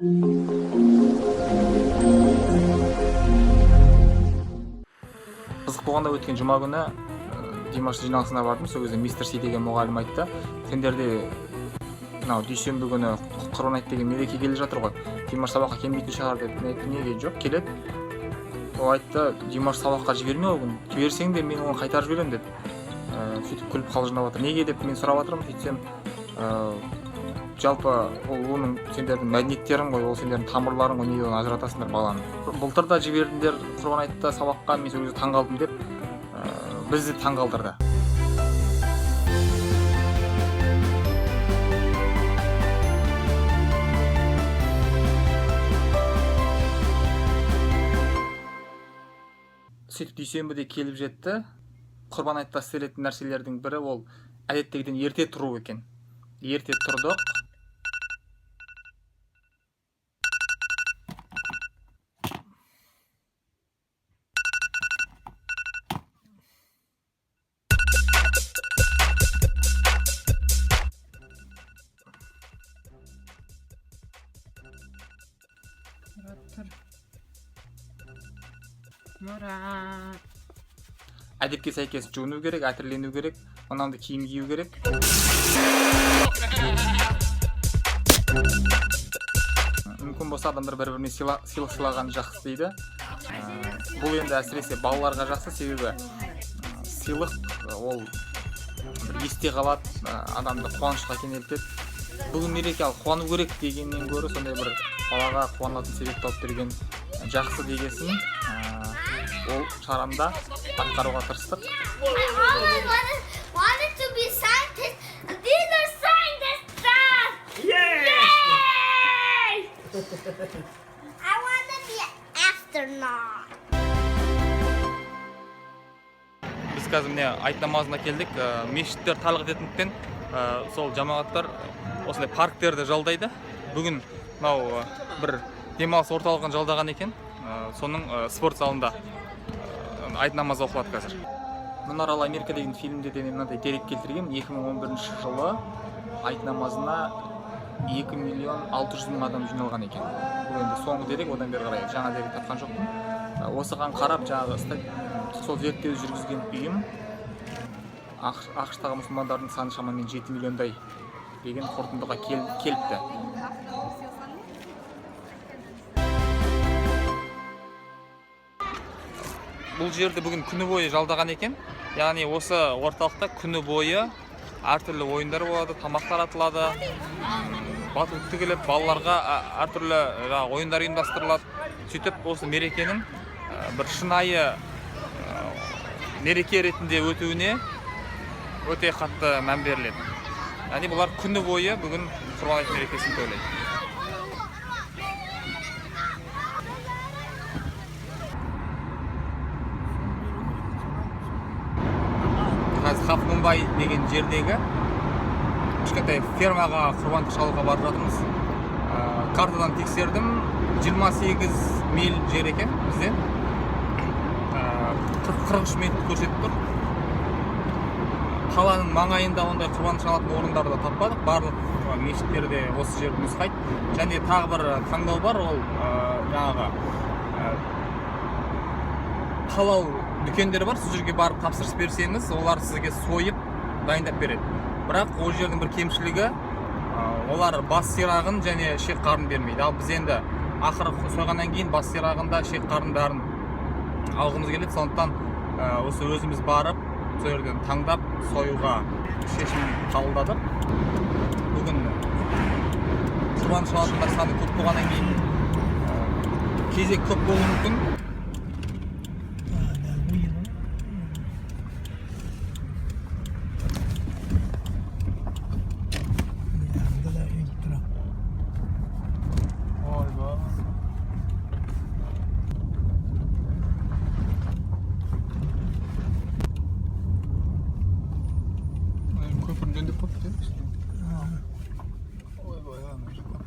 Қызық болғанда, өткен жұма күні Димаш жиналысына бардым. Сол кезде мистер Си деген мұғалім айтты: «Сендерде мынау дүйсенбі күні Құрбан айт деген мереке келе жатыр ғой, Димаш сабаққа келмейтін шығар», — деп. Мен айттым: «Неге жоқ, келеді». Ол айтты: «Димаш сабаққа жіберме ол күні, жіберсең де, мен оны қайтарып жіберемін», — деп. Сөйтіп күліп, қалжыңдап жатыр. Неге деп мен сұрап жатырмын. Сөйтсем, жалпы ол оның сендердің мәдениеттерің ғой, ол сендердің тамырларың ғой, неге оны ажыратасыңдар баланы? Былтыр да жібердіңдер Құрбан айтта сабаққа, мен сол кезде таңғалдым деп, бізді таңғалдырды. Сөйтіп дүйсенбі де келіп жетті. Құрбан айтта істелетін нәрселердің бірі ол әдеттегіден ерте тұру екен. Ерте тұрдық. Мұрат, тұр. Мұрат. Әдепке сәйкес жуыну керек, әтірлену керек, ұнамды киім кию керек. Мүмкін болса, адамдар бір біріне сыйлық сыйлаған жақсы дейді. Бұл енді әсіресе балаларға жақсы, себебі сыйлық ол бір есте қалады, адамды қуанышқа кенелтеді. Бүгін мереке, ал қуану керек дегеннен гөрі, сондай бір балаға қуанатын себеп тауып берген жақсы дегесін, ол шараны да атқаруға тырыстық. I always wanted to be scientist, and these are scientists. Yay! I want to be an astronaut. Біз қазір, міне, айт намазына келдік. Мешіттер тарлық ететіндіктен, сол жамағаттар осындай парктерді жалдайды. Бүгін мынау бір демалыс орталығын жалдаған екен. Соның спорт залында айт намазы оқылады қазір. «Мұнаралы Америка» деген фильмде де мен мынандай дерек келтіргенмін: 2011 жылы айт намазына 2 миллион 600 мың адам жиналған екен. Бұл енді соңғы дерек, одан бері қарай жаңа дерек тапқан жоқпын. Осыған қарап, жаңағы сол зерттеу жүргізген ұйым АҚШ-тағы мұсылмандардың саны шамамен 7 миллиондай деген қорытындыға келіпті. Бұл жерді бүгін күні бойы жалдаған екен, яғни осы орталықта күні бойы әртүрлі ойындар болады, тамақ таратылады, батут тігіліп, балаларға әртүрлі жаңағы ойындар ұйымдастырылады. Сөйтіп осы мерекенің бір шынайы мереке ретінде өтуіне өте қатты мән беріледі. Яғни бұлар күні бойы бүгін Құрбан айт мерекесін тойлайды. Қазір Хаф Мумбай деген жердегі кішкентай фермаға құрбандық шалуға барып жатырмыз. Картадан тексердім, 28 миль жер екен бізден. 43 минут көрсетіп тұр. Қаланың маңайында ондай құрбандық шалатын орындарды таппадық, барлық мешіттерде осы жерді нұсқайды. Және тағы бір таңдау бар, ол жаңағы халал дүкендер бар. Сол жерге барып тапсырыс берсеңіз, олар сізге сойып дайындап береді. Бірақ ол жердің бір кемшілігі, олар бас сирағын және ішек қарын бермейді. Ал біз енді ақыры сойғаннан кейін бас сирағын да, ішек қарын, бәрін алғымыз келеді. Сондықтан осы өзіміз барып, сол жерден таңдап союға шешім қабылдадық. Бүгін құрбан шалатындар саны көп болғаннан кейін, кезек көп болуы мүмкін. Yanında da ultra. Ойбай. Көпірін жөндеп қойыпты. Ойбай, ана көпір.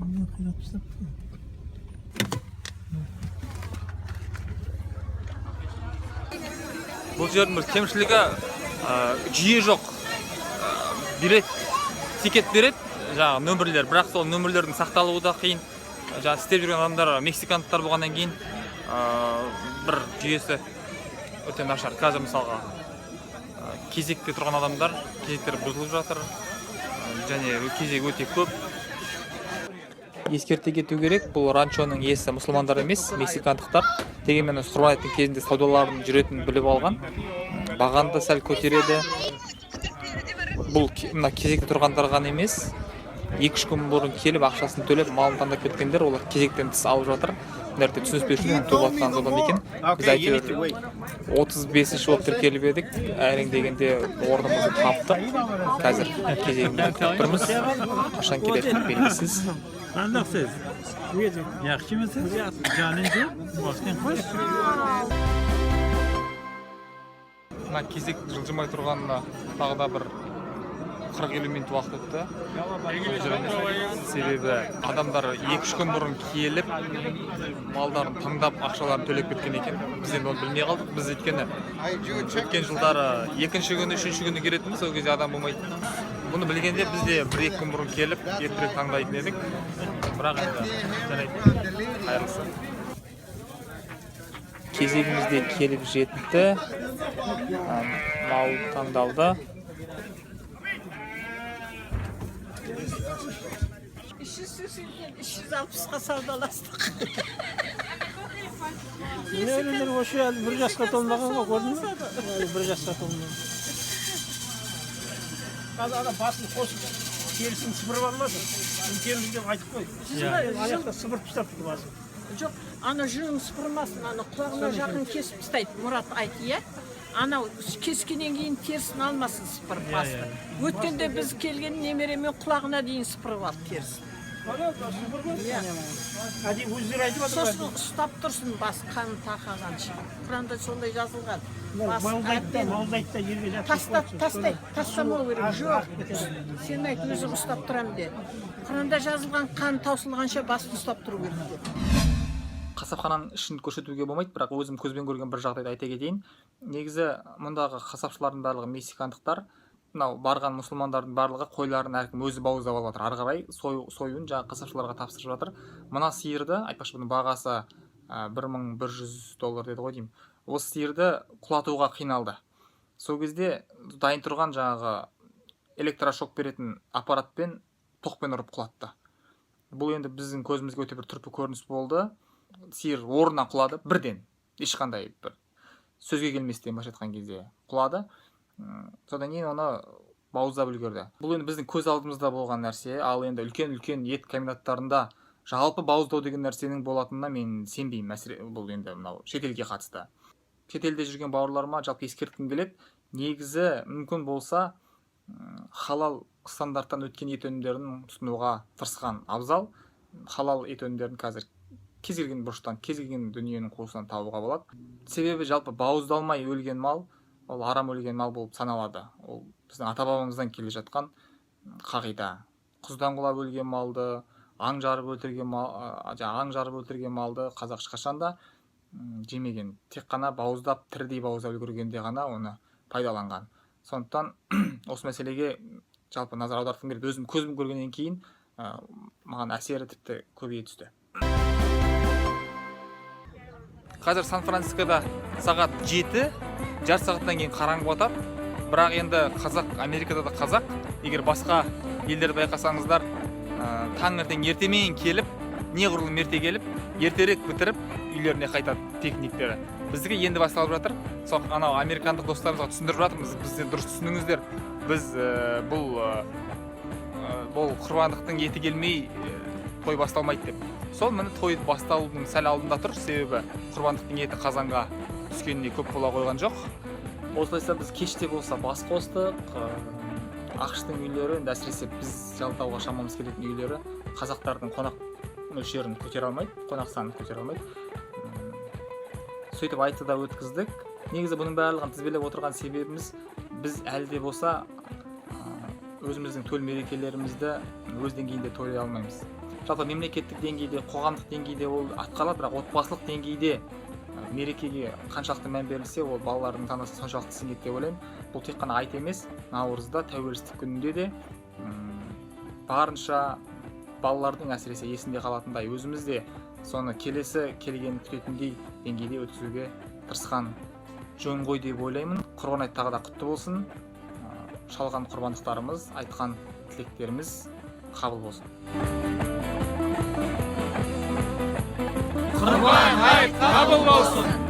Ne қиратып тастапты. Бұл жердің бір кемшілігі, жүйе жоқ. Билет Тикет береді, жаңағы нөмірлер, бірақ сол нөмірлердің сақталуы да қиын. Жаңағы істеп жүрген адамдар мексикандықтар болғаннан кейін бір жүйесі өте нашар. Қазір, мысалға, кезекте тұрған адамдар, кезектер бұзылып жатыр, және кезек өте көп. Ескерте кету керек, бұл ранчоның иесі мұсылмандар емес, мексикандықтар. Дегенмен осы Құрбан айттың кезінде саудалардың жүретінін біліп алған, бағаны да сәл көтереді. Бұл мына кезекте тұрғандар ғана емес, 2-3 күн бұрын келіп, ақшасын төлеп, малын таңдап кеткендер, олар кезектен тыс алып жатыр. Мына жерде түсініспеушілік туып жатқан содан екен. Біз әйтеуір 35-ші болып тіркеліп едік, әрең дегенде орнымызды таптық. Қазір кезегімізді күтіп тұрмыз, қашан келетіні белгісіз. Qandoqsiz? Yaxshimisiz? Joningiz? Boshing xush? Мына кезек жылжымай тұрғанына тағы да бір 40-50 минут уақыт өтті. Көп емес. Себебі адамдар 2-3 күн бұрын келіп, малдарын таңдап, ақшаларын төлеп кеткен екен. Біз енді оны білмей қалдық. Біз өйткені өткен жылдары екінші күні, үшінші күні келетінбіз, ол кезде адам болмайтын. Бұны білгенде біз де 1-2 күн бұрын келіп, ертерек таңдайтын едік. Бірақ енді жарайды, қайырлысы. Кезегіміз де келіп жетті. Мал таңдалды. 380, 360-қа саудаластық. Немерелер осы әлі 1 жасқа толмаған ғой, көрдің бе? Әлі 1 жасқа толмаған. Қазір ана басын қосып, терісін сыпырып алмасын. Үлкенбіз деп айтып қой. Аяқта сыпырып тастапты басын. Жоқ, ана жүнін сыпырмасын, ана құлағына жақын кесіп тастайды. Мұрат, айт, иә? Анау кескеннен кейін терісін алмасын сыпырып басты. Өткенде біз келген немеремен құлағына дейін сыпырып алды терісін. Ана сыпырмасын. Әдейі өздері айтып жатыр. Сосын ұстап тұрсын бас қан тақағанша. Құранда сондай жазылған. Бас Малдайды да, әбден малдайды да жерге жатып. Таста, тастай, тастамау керек. Жоқ, сен айт, өзім ұстап тұрамын де. Құранда жазылған, қан таусылғанша басты ұстап тұру керек деп. Қасапхананың ішін көрсетуге болмайды, бірақ өзім көзбен көрген бір жағдайды айта кетейін. Негізі мұндағы қасапшылардың барлығы мексикандықтар. Мынау барған мұсылмандардың барлығы қойларын әркім өзі бауыздап алып жатыр, ары қарай союын жаңағы қасапшыларға тапсырып жатыр. Мына сиырды, айтпақшы, бұның бағасы 1100 доллар деді ғой деймін, осы сиырды құлатуға қиналды. Сол кезде дайын тұрған жаңағы электрошок беретін аппаратпен, тоқпен ұрып құлатты. Бұл енді біздің көзімізге өте бір түрпі көрініс болды. Сиыр орнынан құлады бірден, ешқандай бір сөзге келместен, былайша айтқан кезде, құлады. Содан кейін оны бауыздап үлгерді. Бұл енді біздің көз алдымызда болған нәрсе. Ал енді үлкен үлкен ет комбинаттарында жалпы бауыздау деген нәрсенің болатынына мен сенбеймін. Әсіре бұл енді мынау шетелге қатысты. Шетелде жүрген бауырларыма жалпы ескерткім келеді: негізі мүмкін болса, халал стандарттан өткен ет өнімдерін тұтынуға тырысқан абзал. Халал ет өнімдерін қазір кез келген бұрыштан, кез келген дүниенің қуысынан табуға болады. Себебі жалпы бауыздалмай өлген мал ол арам өлген мал болып саналады. Ол біздің ата бабамыздан келе жатқан қағида. Құздан құлап өлген малды, аң жарып өлтірген мал, жаңағы аң жарып өлтірген малды қазақ ешқашан да жемеген. Тек қана бауыздап, тірідей бауыздап үлгергенде ғана оны пайдаланған. Сондықтан осы мәселеге жалпы назар аудартқым келеді. Өзім көзім көргеннен кейін маған әсері тіпті көбейе түсті. Қазір Сан Францискода сағат 7, жарты сағаттан кейін қараңғы батады. Бірақ енді қазақ Америкада да қазақ, егер басқа елдерді байқасаңыздар, таңертең ертемен келіп, неғұрлым ерте келіп, ертерек бітіріп, үйлеріне қайтады пикниктері. Біздікі енді басталып жатыр. Сол анау американдық достарымызға түсіндіріп жатырмыз: бізді дұрыс түсініңіздер, біз бұл құрбандықтың еті келмей той басталмайды деп. Сол міне, той басталудың сәл алдында тұр, себебі құрбандықтың еті қазанға түскеніне көп бола қойған жоқ. Осылайша біз кеште болса бас қостық. АҚШ-тың үйлері енді, әсіресе біз жалдауға шамамыз келетін үйлері, қазақтардың қонақ мөлшерін көтере алмайды, қонақ санын көтере алмайды. Сөйтіп айтты да өткіздік. Негізі бұның барлығын тізбелеп отырған себебіміз, біз әлі де болса өзіміздің төл мерекелерімізді өз деңгейінде тойлай алмаймыз. Жалпы мемлекеттік деңгейде, қоғамдық деңгейде ол атқарылады, бірақ отбасылық деңгейде мерекеге қаншалықты мән берілсе, ол балалардың санасына соншалықты сіңеді деп ойлаймын. Бұл тек қана айт емес, наурызда, тәуелсіздік күнінде де. Барынша балалардың әсіресе есінде қалатындай, өзіміз де соны келесі келгенін күтетіндей деңгейде өткізуге тырысқан жөн ғой деп ойлаймын. Құрбан айт тағы да құтты болсын. Шалған құрбандықтарымыз, айтқан тілектеріміз қабыл болсын. Құрбан айт қабыл болсын!